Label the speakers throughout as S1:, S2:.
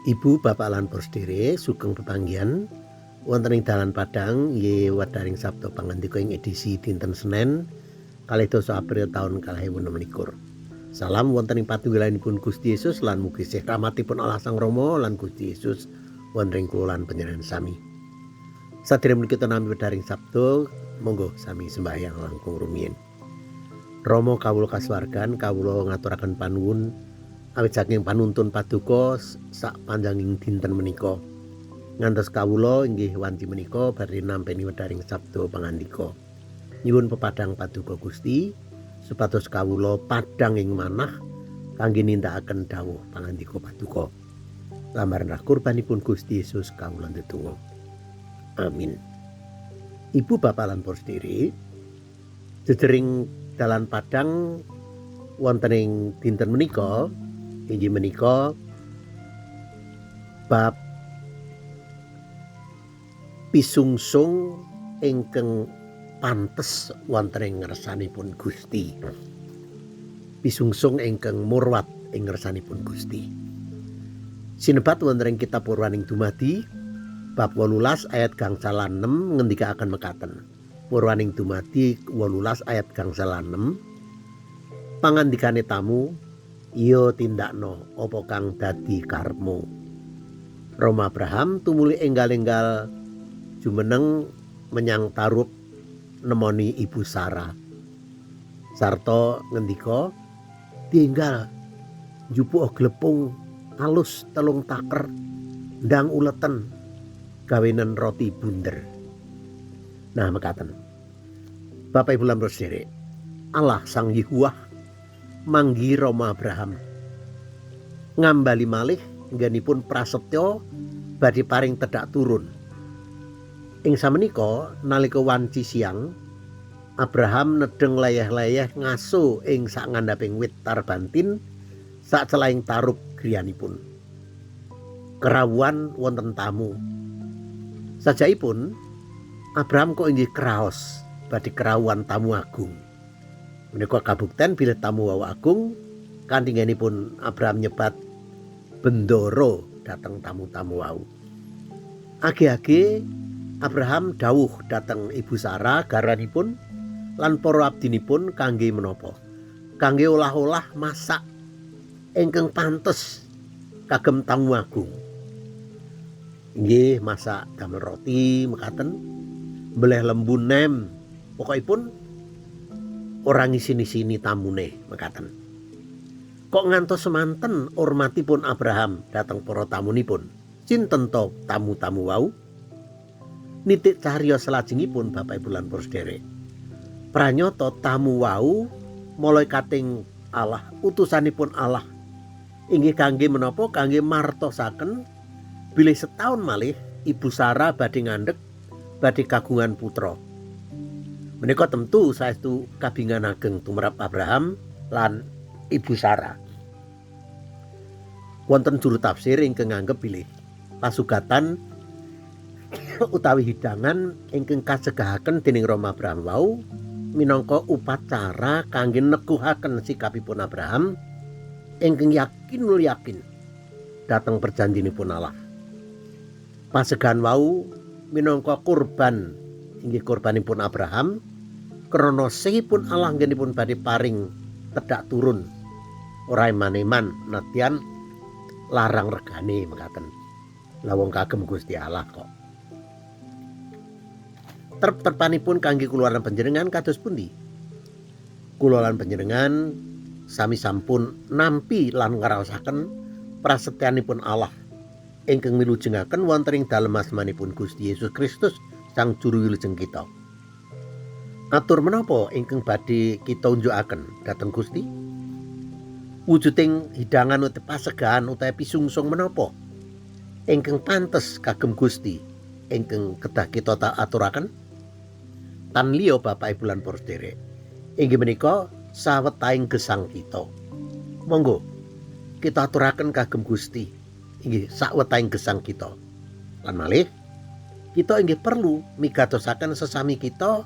S1: Ibu, Bapak lan para sedherek sugeng pepanggihan wonten ing dalan Padang nggih wedharing Sabda Pangandika ing edisi dinten Senin 22 April taun 2026. Salam wonten ing patunggilanipun Gusti Yesus lan mugi sih rahmatipun Allah Sang Rama lan Gusti Yesus wonten ing kula lan panjenengan sami. Sadereng kita nampi wedharing Sabda, monggo sami sembahyang langkung rumiyin. Rama kawula kasuwargan, kawula ngaturaken panuwun awit saking panuntun paduka sak panjanging dinten menika. Ngantos kawula inggih wanci menika badhe nampi wedharing Sabda Pangandika. Nyuwun pepadang paduka Gusti supados kawula padhang ing manah kangge nindakaken dawuh pangandika paduka. Lambaran kurbanipun Gusti Yesus kawula ndedonga. Amin. Ibu bapak lan para sedherek, jejering dalan Padang wonten ing dinten menika inggih menika bab pisungsung ingkang pantes wonten ing ngersanipun Gusti. Pisungsung ingkang murwat ing ngersanipun Gusti. Sinebat wonten ing kitab Purwaning Dumadi bab 18 ayat gangsal 6 ngendikaaken mekaten. Purwaning Dumadi 18 ayat gangsal 6, pangandikane tamu, "Iya, tindakno apa kang dadi karepmu." Rama Abraham tumuli enggal-enggal jumeneng menyang Tarub nemoni Ibu Sarah. Sarta ngendika, "Tinggal njupuk glepung alus 3 taker, ndang uleten, gawenen roti bunder." Nah, mekaten. Bapak Ibu lan sedherek, Allah Sang Yehuwah manggi Rama Abraham ngambali malih nggenipun prasetya badhe paring tedhak turun. Ing samenika nalika wanci siang, Abraham nedheng leyeh-leyeh ngaso ing sak ngandhaping wit tarbantin sak celahing tarub griyanipun. Kerawuhan wonten tamu. Sajaipun Abraham kok inggih kraos badhe kerawuhan tamu agung. Menika kabukten bilih tamu wau agung kanthi pun Abraham nyebat bendoro dhateng tamu-tamu wau. Age-age Abraham dawuh dhateng Ibu Sarah garwanipun lan para abdinipun kangge menapa? Kangge olah-olah masak ingkang pantes kagem tamu agung. Nggih, masak damel roti mekaten, mbeleh lembu nem, pokokipun ora ngisini-sini tamune mekaten. Kok ngantos semanten hormatipun Abraham dhateng para tamunipun? Sinten to tamu-tamu wau? Nitik cariyos salajengipun, Bapak Ibu lan para sedherek. Pranyata tamu wau malaikating Allah, utusanipun Allah. Inggih kangge menapa? Kangge martosaken bilih setahun malih Ibu Sarah badhe ngandhek, badhe kagungan putra. Menika tentu saestu kabingan ageng tumrap Abraham lan Ibu Sarah. Wonten juru tafsir ingkang nganggep bilih pasugatan utawi hidangan ingkang kasegahaken dening Rama Abraham wau minangka upacara kangge neguhaken sikapipun Abraham ingkang yakin yakin dhateng perjanjinipun Allah. Pasegahan wau minangka kurban, inggih kurbanipun Abraham krana sehipun Allah nggenipun badhe paring tedhak turun, ora eman-eman nadyan larang regane mekaten. Lah, wong kagem Gusti Allah kok. Terp-terpanipun kangge kula lan panjenengan kados pundi? Kula lan panjenengan sami sampun nampi lan ngraosaken prasetyanipun Allah ingkang milujengaken wonten ing dalem asmanipun Gusti Yesus Kristus Sang Juru Wilujeng kita. Atur menapa ingkang badhe kita unjukaken dhateng Gusti? Wujuding hidangan utawi pasegahan utawi pisungsung menapa ingkang pantes kagem Gusti ingkang kedah kita tak aturaken? Tan liya, Bapak Ibu lan para sedherek, inggih menika sawetahing gesang kita. Monggo kita aturaken kagem Gusti inggih sawetahing gesang kita. Lan malih kita inggih perlu migatosaken sesami kita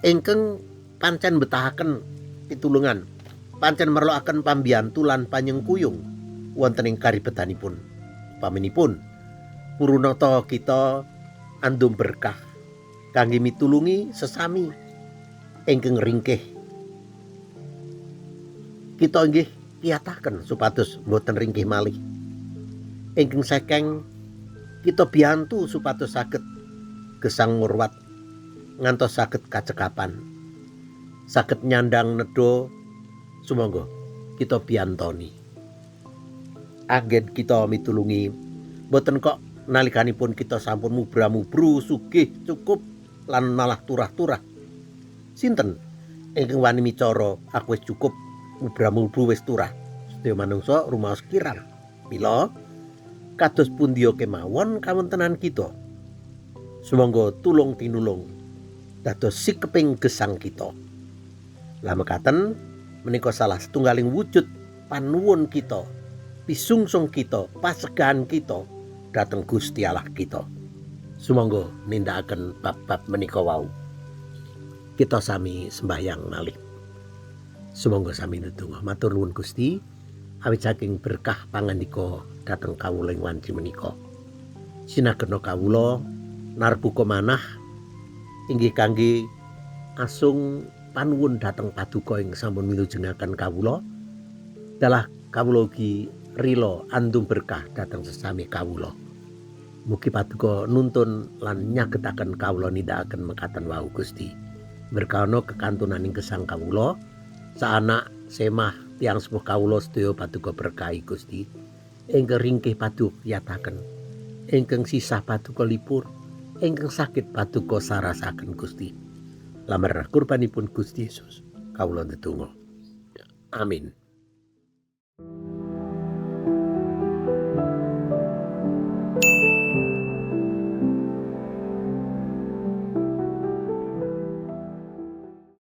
S1: ingkang pancen betahaken pitulungan, pancen merlokaken pambiyantu lan panyengkuyung wonten ing karibetanipun. Upaminipun purunata kita andum berkah kangge mitulungi sesami ingkang ringkih. Kita inggih kiyataken supados mboten ringkih malih. Ingkang sekeng kita biyantu supados saged gesang ngurwat ngantos saged kacekapan. Saged nyandang nedha, sumangga kita biyantoni. Anggen kita mitulungi mboten kok nalikanipun kita sampun mubra-mubru sugih cukup lan malah turah-turah. Sinten ingkang wani micara aku wis cukup, mubra-mubru wis turah? Sedaya manungsa rumaos kirang. Mila kados pundi kemawon kawontenan kita, sumangga tulung tinulung dados sikeping gesang kita. Lah mekaten menika salah setunggaling wujud panuwun kita, pisungsung kita, pasegahan kita dhateng Gusti Allah kita. Sumangga nindakaken bab-bab menika wau. Kita sami sembahyang malih. Sumangga sami ndedonga. Matur nuwun Gusti, awit saking berkah pangandika dhateng kawula ing wanci menika. Sinagena kawula narbuka manah inggih kangge asung panuwun dhateng Paduka ing sampun milujengaken kawula. Dalah kawula ugi rila andum berkah dhateng sesami kawula. Mugi Paduka nuntun lan nyagetaken kawula nindakaken mekaten wau Gusti. Berkahana kekantunaning gesang kawula, saanak semah tiyang sepuh kawula sedaya Paduka berkahi Gusti. Ingkang ringkih Paduka yataken, ingkang sisah Paduka lipur, ingkang sakit Paduka sarasaken Gusti. Lamar kurbanipun Gusti Yesus kawula ndedonga. Amin.